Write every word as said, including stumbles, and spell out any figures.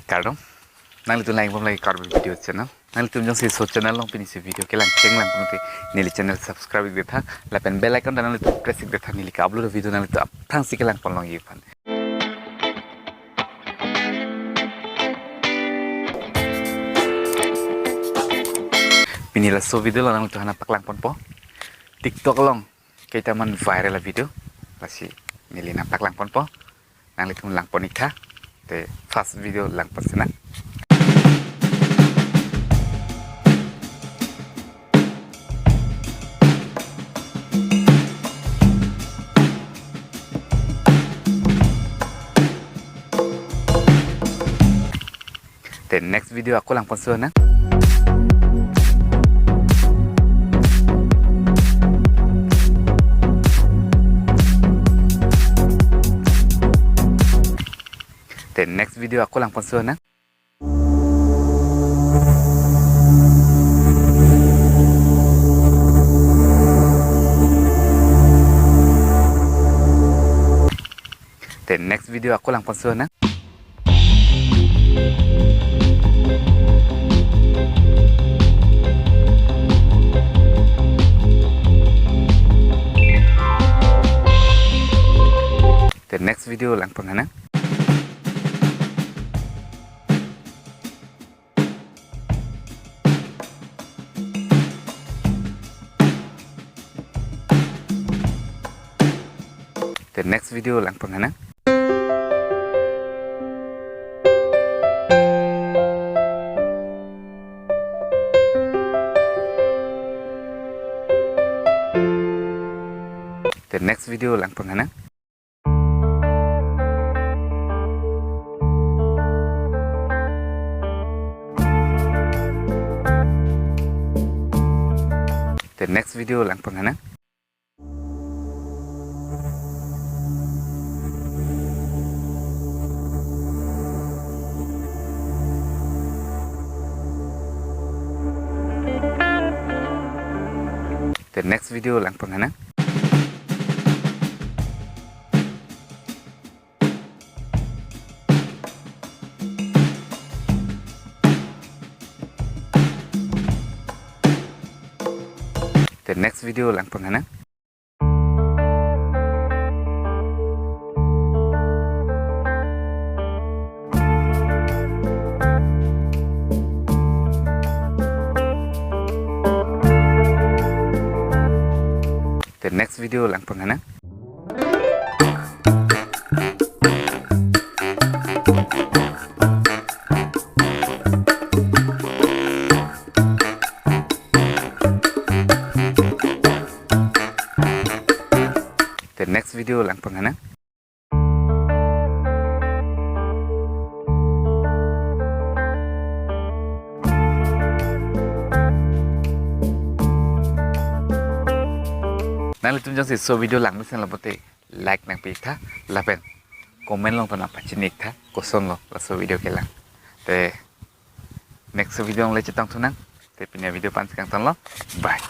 Kardom, nanglitum lang-ik bom lagi Karbi Video Channel. Nanglitum jongsi laso channel along pini si video kelang cheng lang pulote neli channel subscribe ik detha, lapen bell icon ta nanglitum press ik detha, neli ke-upload video nanglitum aphrangsi kelang pon longji aphan. Pini laso video along nanglitum aphan nangpaklang ponpo TikTok along kaita man viral a-video, lasi neli nangpaklang ponpo, nanglitum lang pon ik tha. Te first video lang pon sinang. Te next video ako lang pon sinang. Te next video ako lang pon sinang. Te next video ako lang pon sinang. Te next video lang pon sinang. Te next video lang pon sinang. Te next video lang pon sinang. Te next video lang pon sinang. Te next video lang pon sinang. Te next video lang pon sinang. Te next video lang pon sinang. Te next video lang pon sinang. Nanglitum jongsi laso video lang mesen lo pulote like nangpi ik tha, lapen comment along ta nangpachini ik tha, kosonlo laso video kelang. Te next video along le chetong thunang. Te pini a-video aphan si kangtonlo. Bye.